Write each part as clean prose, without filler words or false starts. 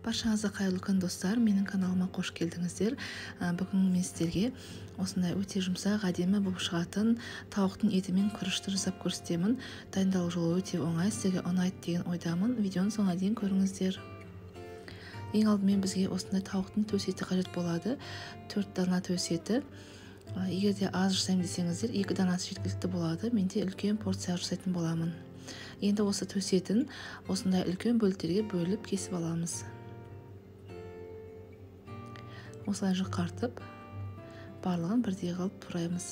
Баршаңызға қайырлы күн, достар. Менің каналыма қош келдіңіздер. Бүгін мен сіздерге осындай өте жұмсақ, әдемі болып шығатын тауықтың еті мен күрішті жасап көрсетемін. Дайындалу жолы өте оңай, сіздерге ұнайды деген ойдамын. Видеоның соңына дейін көріңіздер. Ең алдымен бізге осындай тауықтың төс еті қажет болады. 4 дана төс еті. Егер де аз жасаймын десеңіздер, 2 данасы жеткілікті болады. Менде үлкен порция жасайтын боламын. Енді осы төс етін осындай үлкен бөліктерге бөліп кесіп аламыз. Осылай жұқартып, барлығын бірдей қылып тураймыз.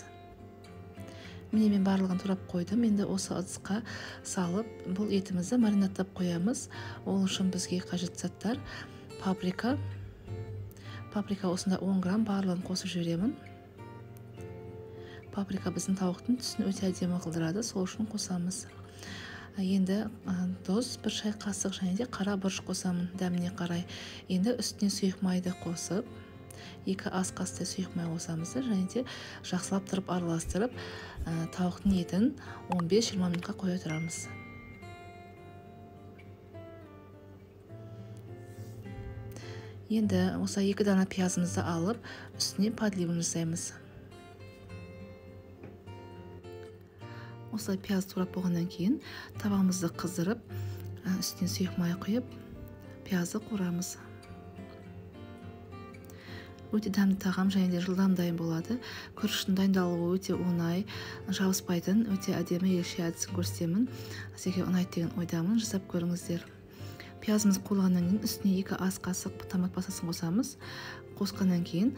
Міне, мен барлығын турап қойдым. Енді осы ыдысқа салып, бұл етімізді маринадтап қоямыз. Ол үшін бізге қажет заттар: паприка. Паприка осында 10 грамм, барлығын қосып жіберемін. Паприка біздің тауықтың түсін өте әдемі қылдырады, сол үшін қосамыз. Енді тұз, 1 шай қасық және де қара бұрыш қосамын дәміне қарай. Енді үстіне сұйық майды қосып, 2 ас қасықтай сұйық май қосамыз және де жақсылап тұрып араластырып, тауықтың етін 15-20 минутқа қоя тұрамыз. Енді осы 2 дана пиязымызды алып, үстіне подливын жасаймыз. Осылай пияз турап болғаннан кейін табамызды қыздырып, үстіне сұйық май құйып, пиязды қуырамыз. Өте дәмді тағам және де жылдам дайын болады. Күріштің дайындалуы өте оңай, жабыспайтын, өте әдемі ерекше әдісін көрсетемін. Сізге ұнайды деген ойдамын, жасап көріңіздер. Пиязымыз қуырылғаннан кейін үстіне 2 ас қасық томат пастасын қосамыз. Қосқаннан кейін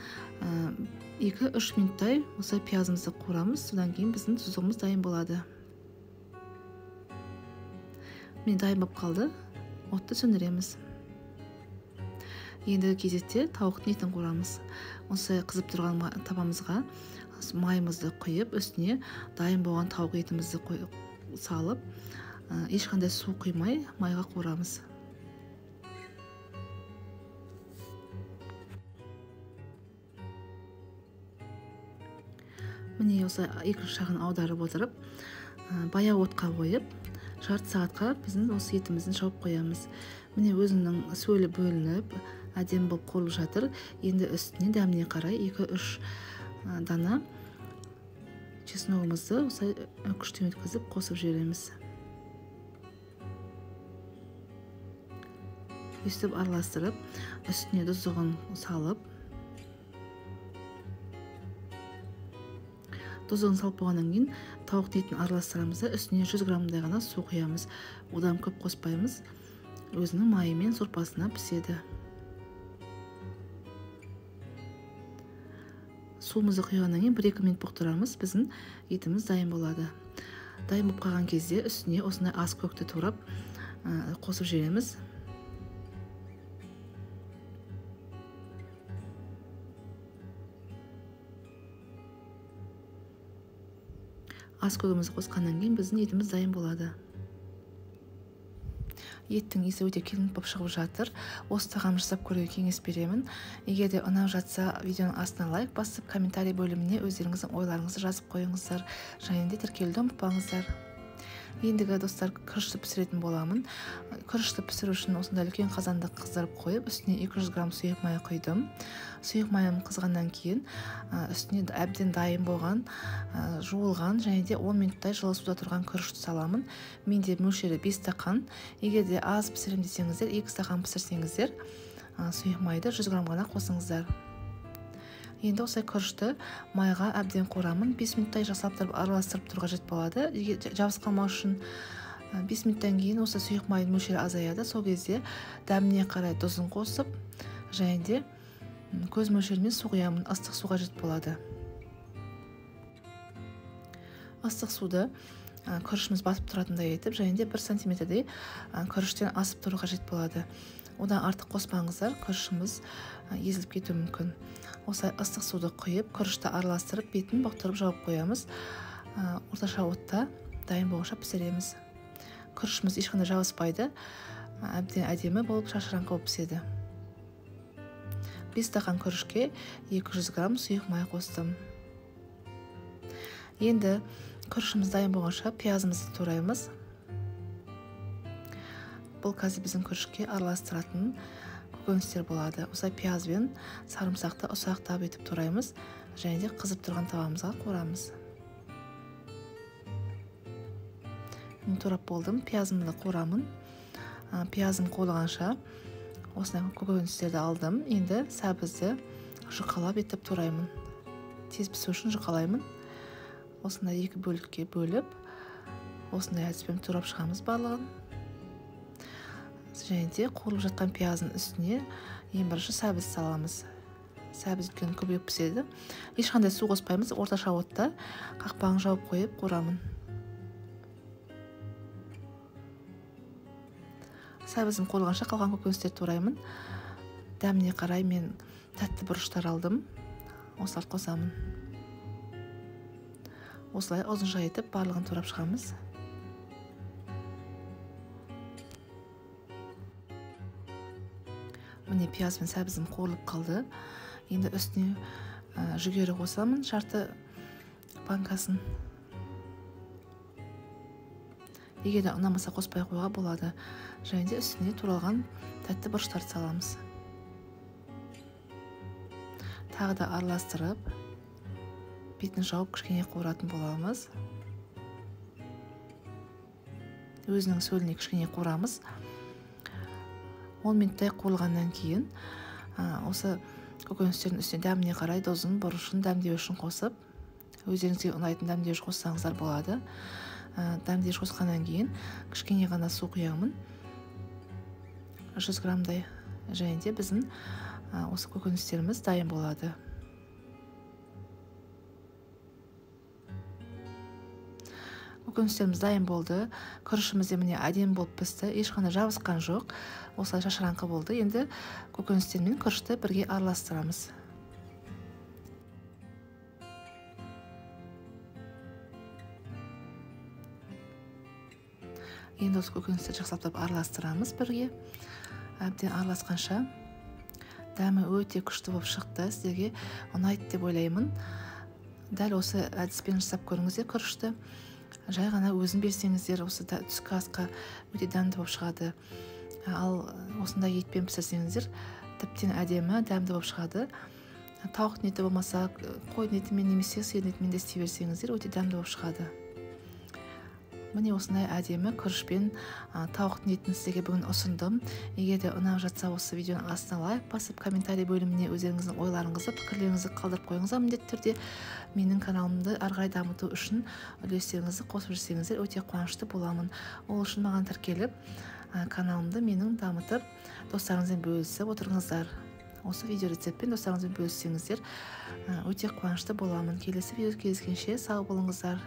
2-3 минуттай осы пиязымызды қуырамыз. Содан кейін біздің тұздығымыз дайын болады. Міне, дайын болып қалды. Отты сөндіреміз. Енді кезекте тауықтың етін қуырамыз. Осы қызып тұрған табамызға майымызды құйып, үстіне дайын болған тауық етімізді салып, ешқандай су құймай майға қуырамыз. Міне, осы екінші жағын аударып отырып, баяу отқа қойып, жарты сағатқа біздің осы етімізді жауып қоямыз. Міне, өзінің сөлі бөлініп, әдемі болып қуырылып жатыр. Енді үстіне дәміне қарай 2-3 дана чесногымызды осылай күштен өткізіп қосып жібереміз. Өстіп араластырып, үстіне тұздығын салып, тұзын салып болғаннан кейін тауық етін араластырамыз да үстіне 100 граммдай ғана су құямыз. Одан көп қоспаймыз. Өзінің майы мен сорпасына піседі. Суымызды құйғаннан кейін 1-2 минут бұқтырамыз. Біздің етіміз дайын болады. Дайын болып қалған кезде үстіне осындай ас көкті турап қосып жібереміз. Ас көгімізді қосқаннан кейін біздің етіміз дайын болады. Еттің иісі өте керемет болып шығып жатыр. Осы тағам жасап көруге кеңес беремін. Егер де ұнап жатса, видеоның астына лайк басып, комментарий бөліміне өздеріңіздің ойларыңызды жазып қойыңыздар. Және де тіркелуді ұмытпаңыздар. Ендігі, достар, күрішті пісіретін боламын. Күрішті пісіру үшін осындай үлкен қазанды қыздырып қойып, үстіне 200 грамм сұйық май құйдым. Сұйық майым қызғаннан кейін үстіне әбден дайын болған, жуылған және де 10 минуттай жылы суда тұрған күрішті саламын. Менде мөлшері 5 стақан. Егер де аз пісірем десеңіздер, 2 стақан пісірсеңіздер, сұйық майды 100 грамм ғана қосыңыздар. Енді осылай күрішті майға әбден қуырамын. 5 минуттай жасап тұрып араластырып тұру қажет болады. Жабысып қалмау үшін 5 минуттан кейін осы сұйық майдың мөлшері азаяды. Сол кезде дәміне қарай тұзын қосып, және де көз мөлшерімен су құямын. Ыстық су қажет болады. Ыстық суды күрішіміз батып тұратындай етіп, және де 1 сантиметрдей күріштен асып тұру қажет болады. Одан артық қоспаңыздар, күрішіміз езіліп кетуі мүмкін. Осылай ыстық суды құйып, күрішті араластырып, бетін бұқтырып жауып қоямыз. Орташа отта дайын болғанша пісіреміз. Күрішіміз ешқандай жабыспайды, әбден әдемі болып шашыраңқы болып піседі. 5 стақан күрішке 200 грамм сұйық май қостым. Енді күрішіміз дайын болғанша пиязымызды тураймыз. Бұл қазір біздің күрішке араластыратын көкөністер болады. Осылай пияз бен сарымсақты ұсақтап етіп тураймыз және де қызып тұрған табамызға қуырамыз. Мен турап болдым, пиязымды қуырамын. Пиязым қуырылғанша осындай көкөністерді алдым. Енді сәбізді жұқалап етіп тураймын. Тез пісу үшін жұқалаймын. Осындай екі бөлікке бөліп, осындай әдіспен турап шығамыз барлығын. Және де қуырылып жатқан пияздың үстіне ең бірінші сәбіз саламыз. Сәбіз өйткені көбірек піседі. Ешқандай су қоспаймыз, орташа отта қақпағын жауып қойып қуырамын. Сәбізім қуырылғанша қалған көкөністерді тураймын. Дәміне қарай мен тәтті бұрыштар алдым. Осыларды қосамын. Осылай ұзынша етіп барлығын турап шығамыз. Міне пияз бен сәбізім қуырылып қалды. Енді үстіне жүгері қосамын, жарты банкасын. Егер де ұнамаса қоспай қоюға болады. Және де үстіне туралған тәтті бұрыштарды саламыз. Тағы да араластырып, бетін жауып кішкене қуыратын боламыз. Өзінің сөліне кішкене қуырамыз. 10 минуттай қуырылғаннан кейін осы көкөністердің үстіне дәміне қарай тұзын, бұрышын, дәмдеуішін қосып, өздеріңізге ұнайтын дәмдеуіш қоссаңыздар болады. Дәмдеуіш қосқаннан кейін кішкене ғана су құямын, 100 граммдай. Және де біздің осы көкөністеріміз дайын болады. Көкөністеріміз дайын болды. Күрішіміз де міне әдемі болып пісті, ешқандай жабысқан жоқ. Осылай шашыраңқы болды. Енді көкөністер мен күрішті бірге араластырамыз. Енді осы көкөністерді жақсылап араластырамыз бірге. Әбден араласқанша дәмі өте күшті болып шықты. Сіздерге ұнайды деп ойлаймын. Дәл осы әдіспен жасап көріңіздер күрішті. Жай ғана өзін берсеңіздер, осы түскі асқа өте дәмді болып шығады. Ал осындай етпен пісірсеңіздер, тіптен әдемі, дәмді болып шығады. Тауықтың еті болмаса, қойдың етімен немесе сиырдың етімен де істей берсеңіздер, өте дәмді болып шығады. Міне осындай әдемі күріш пен тауықтың етін сіздерге бүгін ұсындым. Егер де ұнап жатса, осы видеоның астына лайк басып, комментарий бөліміне өздеріңіздің ойларыңызды, пікірлеріңізді қалдырып қойыңыздар. Міндетті түрде менің каналымды ары қарай дамыту үшін үлестеріңізді қосып жүрсеңіздер, өте қуанышты боламын. Ол үшін маған тіркеліп, каналымды менің дамытып, достарыңызбен бөлісіп отырыңыздар. Осы видео рецептпен достарыңызбен бөліссеңіздер, өте қуанышты боламын. Келесі видео кездескенше сау болыңыздар.